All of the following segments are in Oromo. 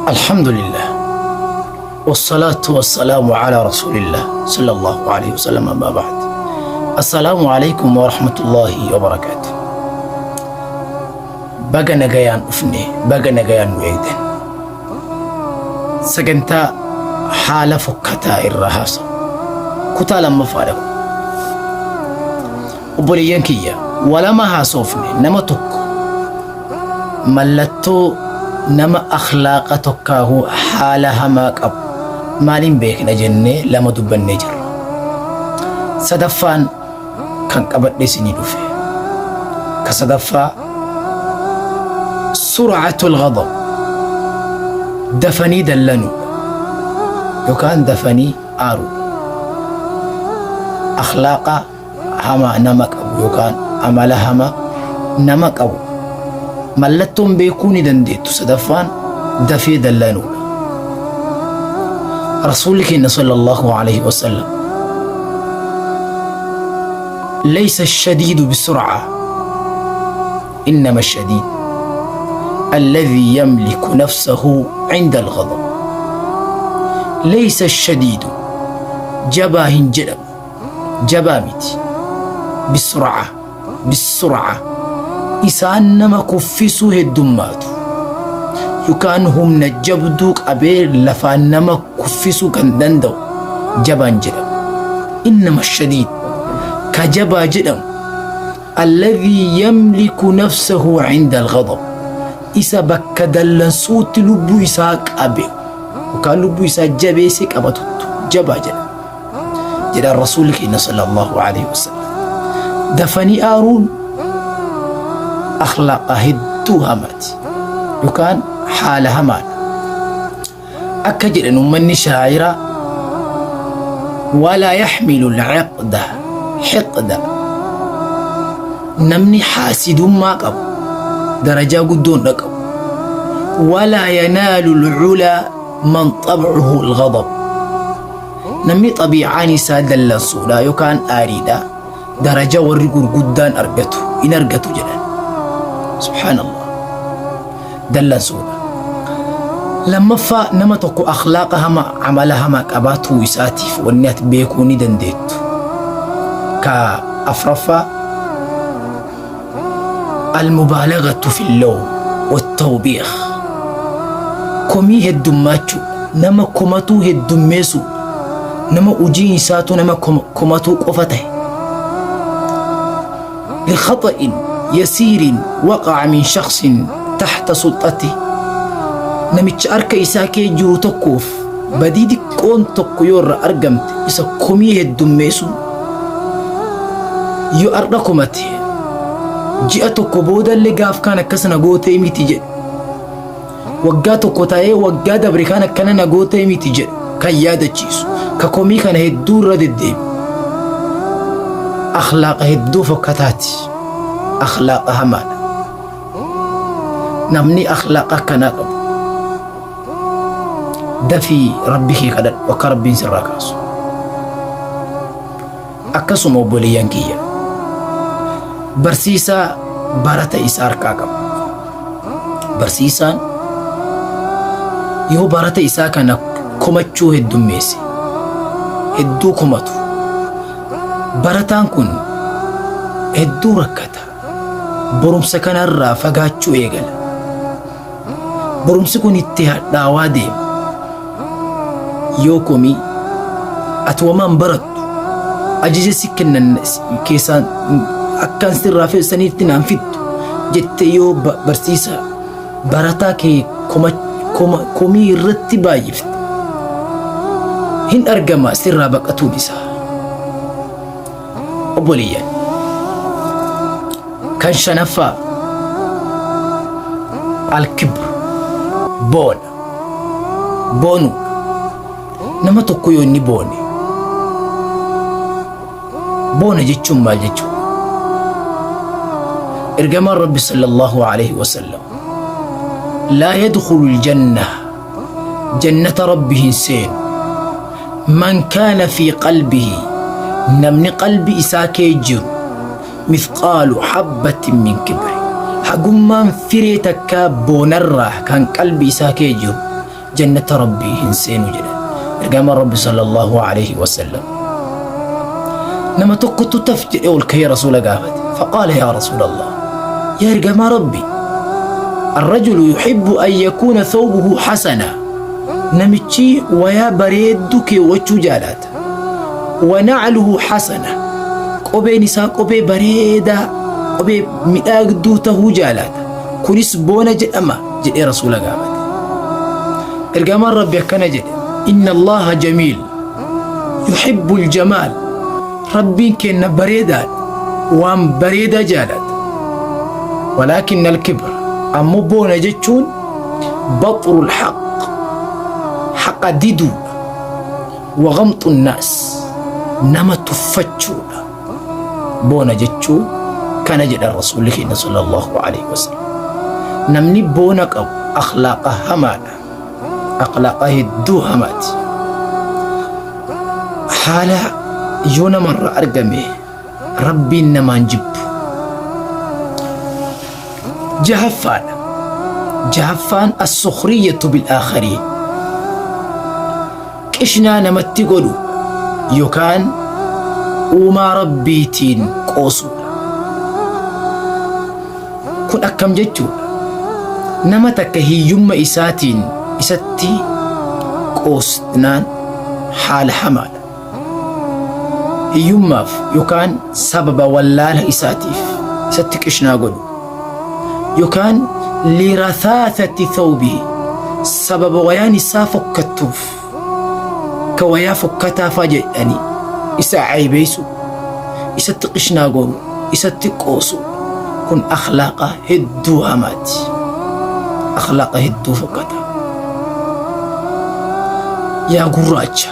Alhamdulillah. Wassalaatu wassalaamu ala rasuulillah sallallahu alaihi wasallam amma ba'd. Assalaamu alaikum wa rahmatullahi wa barakaatu. Baga nagayaan dhufne, baga nagayaan nu eegdan. Sagantaa haala fokkataa irraa haasa'u. Kutaa lammaffaadha kun. Obboleeyyan kiyya, walama haasofne nama tokko mallattoo nama akhlaaqa tokkaahu haala hamaa qabu maaliin beekna jennee lama dubbannee jirra. Sadaffaan kan qabadhe isinii dhufe. Ka sadaffaa sur'atul ghadab dafanii dallanuudha yookaan dafanii aaruudha. Akhlaaqa hamaa nama qabu yookaan amala hamaa nama qabu mallattoon beekuu ni dandeettu sadaffaan dafee dallanuudha. Rasuulli keenya sallallahu alaihi wasallam ليس الشديد بسرعة إنما الشديد الذي يملك نفسه عند الغضب ليس الشديد جباه جدم jabaa miti. Bisur'a, bisur'a. Isaan nama kuffisuu heddummaatu. Yookaan humna jabduu qabee lafaan nama kuffisuu kan danda'u jabaan jedhamu. Innama shadiid ka jabaa jedhamu alladhii yamliku nafsahu cinda alghadab isa bakka dallansuutti lubbuu isaa qabe yookaan lubbuu isaa jabeessee qabatuttu jabaa jedhama. Jedhan rasuulli keenya sallallahu alaihi wasallam. Dafanii aaruun akhlaaqa hedduu hamaati yookaan haala hamaadha. Akka jedhan ummanni shaa'iraa walaa yaxmilu alciqda hiqda namni haasidummaa qabu darajaa guddoon dhaqabu walaa yanaalu alculaa man xabcuhu alghadab Namni xabiicaan isaa dallansuudha yookaan aariidha daraja warri gurguddaan argatu hin argatu jedhan. Subhaanallah. Dallansuudha. Lammaffaa nama tokko akhlaaqa hama amala hamaa qabaatuu isaatiif wanni ati beekuu ni dandeettu. Ka afraffaa Almubaalagatu fil lawm wattawbiikh komii heddummaachuu nama komatuu heddummeessuu nama ujiin isaatu nama komatuu qofa tahe likhaxa'in yasiirin waqa'a min shakhsin taxta sulxatih namicha harka isaa kee jiru tokkoof badii diqqoon tokko yoo irra argamte isa komii heddummeessuu yoo ardha komate ji'a tokko boodallee gaaf kaan akkas na gootee miti jedhu waggaa tokko ta'ee waggaa dabre kaan akkana na gootee miti jedhu kan yaadachiisu ka komii kana hedduu irra deddeebi akhlaaqa hedduu fokkataati akhlaaqa hamaadha namni akhlaaqa akkanaa qabu dafii rabbi kee kadhadhu akka rabbiin sirraa kaasu Akkasuma obboleeyyan kiyya barsiisaa barata isaa harkaa qaba. Barsiisaan yoo barata isaa kana komachuu heddummeesse hedduu komatu barataan kun hedduu rakkata. Barumsa kanarraa fagaachuu eegala. Barumsi kun itti hadhaawaa deema. Yoo komii ati wamaan barattu ajaja si kennan keessaan akkaan sirraa feessaniitti naan fiddu jettee yoo barsiisa barataa kee komii irratti baay'ifte hin argama sirraa baqatuun isaa. Obboleeyyan kan shanaffaa alkibr boona boonuu nama tokko yoo inni boone boona jechuun maal jechuudha? Ergamaan Rabbi sallallahu alaihi wasallam laa yadkhulu aljanna jannata Rabbi hin seenu man kaana fi qalbihi namni qalbi isaa kee jiru mithqaalu habbatin min kibri hagummaan firee takkaa boonarraa kan qalbi isaa kee jiru. Jannata Rabbii hin seenu jedhan ergamaan Rabbi sallallahu alaihi wasallam. Nama tokkotu taf jedhee ol ka'ee Rasuula gaafate. Faqaala yaa Rasuulallah, yaa ergamaa Rabbi, arrajulu yuhibbu an yakuuna thawbuhu hasana, namichi wayaa bareeddu keewwachuu jaalaata. Wa na'luhu hasana, qopheen isaa qophee bareedaa, qophee midhaagduu tahuu jaalaata. Kunis boona jedhama jedhee Rasuula gaafate. Ergamaan Rabbi akkana jedhe, Inna Allaha jamiil yuhibbul jamaal, Rabbiin kenna bareedaadha, waan bareedaa jaalata. Walaakinna al-kibra, ammoo boona jechuun baxrul haqq, haqa diduudha, wa ghamxun naas, nama tuffachuudha. Boona jechuun kana jedhan Rasuulli keenya sallallahu alaihi wasallam. Namni boona qabu akhlaaqa hamaadha. Akhlaaqa hedduu hamaati. Haala yoo namarra argame Rabbiin namaan jibbu. Jahaffaadha. Jahaffaan as-sukhriyyatu bil aakhariin. Qishnaa namatti godhu yookaan uumaa Rabbiitiin qoosuudha. Kun akkam jechuudha? Nama takka hiyyumma isaatiin isatti qoosnaan haala hamaadha. Hiyyummaaf yookaan sababa wallaala isaatiif isatti qishnaa godhu. Yookaan lirathathati thawbihi, sababa wayaan isaa fokkattuuf ka wayaa fokkataa faa jedhanii isa aybeessu, isatti qishnaa godhu, isatti qoosu, kun akhlaaqa hedduu hamaati, akhlaaqa hedduu fokkata. Yaa gurraacha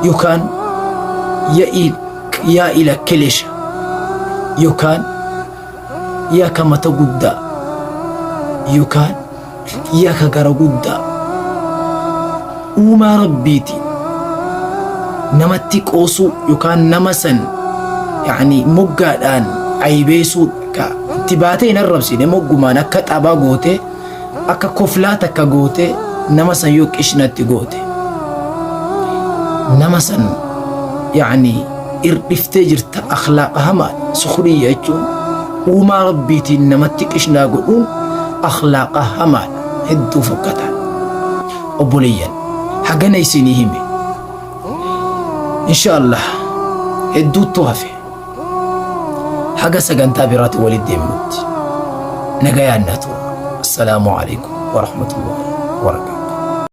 yookaan yaa ila kelesha yookaan yaa ka mata guddaa yookaan yaa ka gara guddaa, uumaa Rabbiitiin namatti qoosuu yookaan nama san yaani moggaadhaan aybeesuu, ka itti baatee hin arrabsine, moggumaan akka xabaa gootee, akka koflaa takka gootee nama san yoo qishnatti goote, nama san yaani irdhiftee jirta. Akhlaaqa hamaa sukhriya jechuun uumaa Rabbiitiin namatti qishnaa godhuun akhlaaqa hamaadha, hedduu fokkataa. Obboleeyyan, hagana isinii hime, insha Allah hedduuttu hafe. Haga sagantaa biraatti walitti deebinutti nagayaan na tura. Assalaamu alaikum warahmatullahi wabarakatuh.